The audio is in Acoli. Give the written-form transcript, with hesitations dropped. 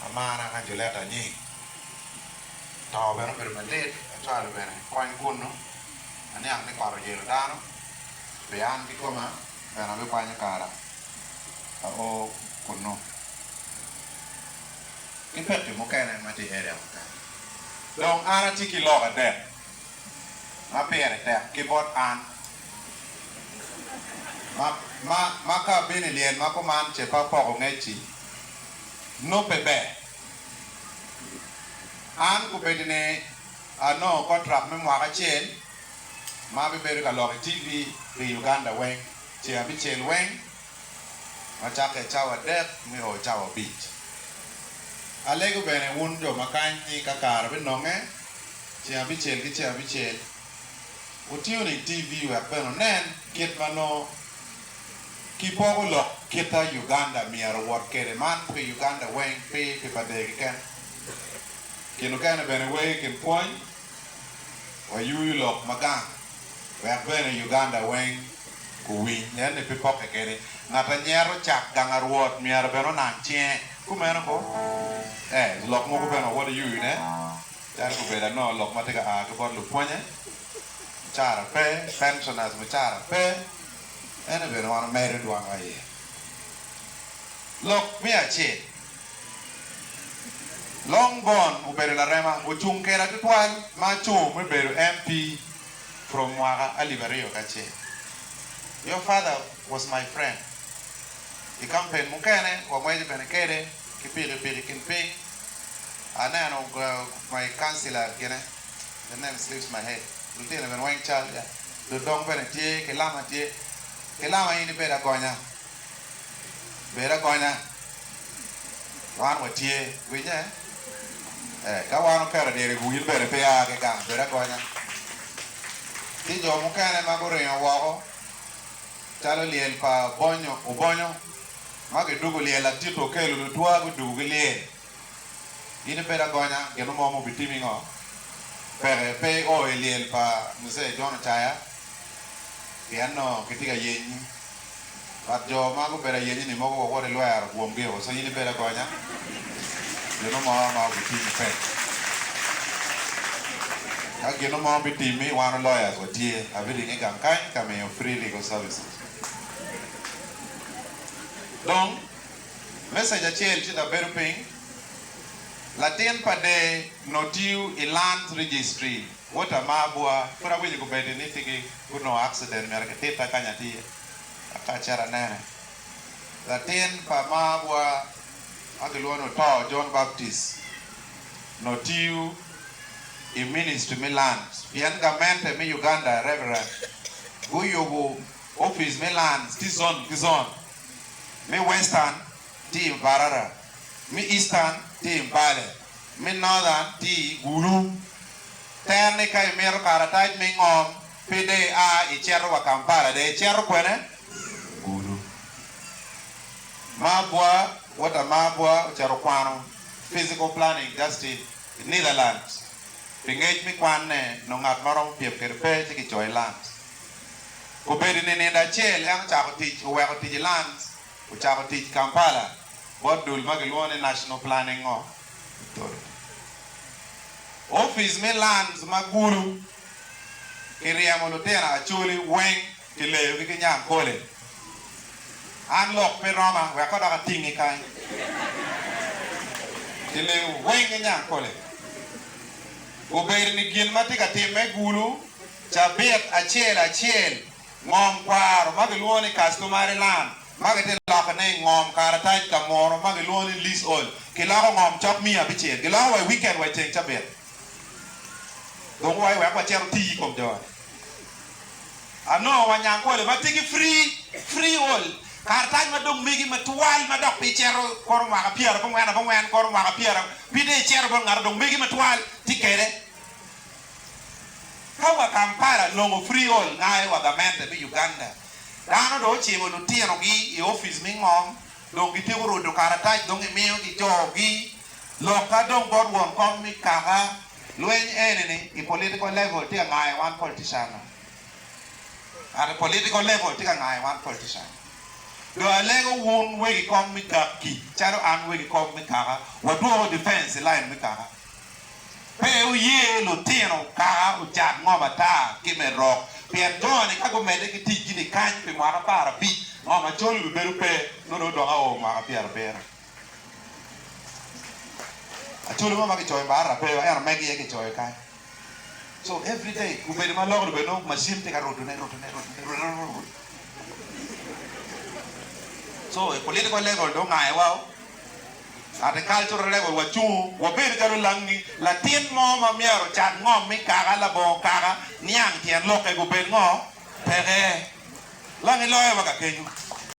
Amara ka Juliet Anying. To bene obedo malit, acwalo bene kony kunnu. Aniang ni kot oyelo dano, pi an kikoma bene abikwanyo kara ao kunnu. Ki pekki mukene ma tye i area wa kany. Dong an atye ki lok adek ma pire tek ki bot an ma ma ma ka abino i lyel ma kuman ce pe apoko ngec-ci nongo pe ber. An kobedo ni anongo kontrak me mwaka acel ma abibedo ka lok i TV pi Uganda weng ceng abicel weng ma cakke i cawa adek me o cawa abic. Alego bene wun jo ma kany ni ka kare binonge, ceng abicel ki ceng abicel, wutuning TV wek bene wunen kit ma nongo kipoko lok kita Uganda myero owot kede man pi Uganda weng pe pi Pader keken. Kin okene bene wer i kin pwony wayuyu lok ma gang wek bene Uganda weng kuwiny en ni pe poke kede. Ngat a nyeto cak gang a Rwot myero bene onang cinge. Kumeno ko? Eh, lok mogo bene wawot iyuyu ne, calo gubedo anongo lok ma tye ka a ki bot lupwonye, mucara pe, pensioners mucara pe, ene bene wan omedo dwanwa iye. Lok me acel. Long Bon obedo larema, ocung keda tutwal ma acung me bedo MP from mwaka 2001. Your father was my friend. I campaign mukene wangweco bene kede ki pikipiki kin piny. Aneno my councillor gine, the name slips my head, lutino bene weng cal ya. Dodong bene tye, Kilama tye. Kilama in ibed agonya. Bed agonya, wan watye. Winye? Eh, ka wan oketo dyere i in bene pe ia ki gang. Bed agonya. Tye jo mukene ma guringo woko, calo lyel pa Bonyo, Obonyo, ma gidwogo lyel Atito Okello Lutwa gudwogo ki lyel. In ibed agonya, gin mo ma obitimi ngo? Peke. Pe io i lyel pa Muzee John Ocaya, pien nongo kitye ka yenyi. But jo ma gubedo ayenyi-ni mogo wawot ilwero bwomgi o, so in ibed agonya, gino mo ma obitimi pe. Ka gino mo bitimi, wan lawyers watye, abiringo i gang kany ka miyo free legal services. Dong, message acel ci dok bedo piny, latin pa dee nongo tiyo i land registry, wot amabwa, pud awinyo gubedi ni tye ki gunongo accident myero kititta kany atye. Aka acito anene latin pa marwa ma kilwongo ni Oto John Baptist onongo tiyo i ministry me Lands pien gamente me Uganda Reverend guyubo opic me Lands tye zone ki zone me Western tye i Mbarara, me Eastern tye i Mbale, me Northern tye i Gulu. Ter ni ka imito karatac me ngom Pe dong ia icito wa Kampala, dong icito kwene? Gulu. Mabwa, wot Amabwa ocito okwano Physical Planning just i Netherlands. Pi ngec me kwanne, nongo ngat ma romo pyem kwede pe ci kicoyo i Lands. Obedo ni nindo acel en ocako tic, oweko tic i Lands, ocako tic Kampala bot dul ma gilwongo ni National Planning Authority. Opic me Lands ma Gulu Kiryemo lutino Acholi weng kileyogi ki Nyangkole. An lok pe roma wek ka dok atingi kany. Kileyo weng ki Nyangkole. Obedo ni gin ma tye ka timme Gulu cabit acel acel ngom kwaro ma kilwongo ni customary land ma kitye lokone i ngom karatac ka munu ma kilwongo ni leasehold kiloko ngom cok 500 giloko wa i weekend wa i ceng cabit. Dong wa wek wacit oti i kom jo-ni. Anongo wa Nyangkole ma tye ki free, freehold, karatac ma dong megi matwal ma dok pe icito koro mwaka pyerabongwen abongwen koro mwaka pyera pe dong icito bot ngato dong megi matwal tye kede. Ka wa Kampala nongo freehold ngayo wa gamente me Uganda. Dano dong ocimo lutinogi i opic me ngom dong gityeko rudo karatac dong gimiyo gi jogi. Lokka dong bot won kom me kaka, lweny eni ni i political level tye ka ngayo wan politician no. At a political level tye ka ngayo wan politician. Dong alego wun wegi kom me kaki calo an wegi kom me kaka, wadwoko defense i line me kaka. Pe wuye lutino kaka ocat ngom ata ki me rok, pien jo-ni ka gumedde ki ticgi ni kany pi mwaka aparabic, ngom acoli bibedo pe, nongo dong odok ao mwaka pyerabiro. Acholi mo ma kicoyo mbarra pe wa ento megi aye kicoyo kany. So every day obedo ma loko obedo nongo machine tye ka rudone rudone rudone rudone. So i political level dong ongayo wa o. At a cultural level wacungo wabedo calo langi latin mo ma myero ocat ngom me kaka labongo kaka niang tyen lokke gubed ngo? Peke. Langi loyo wa ka kenyo.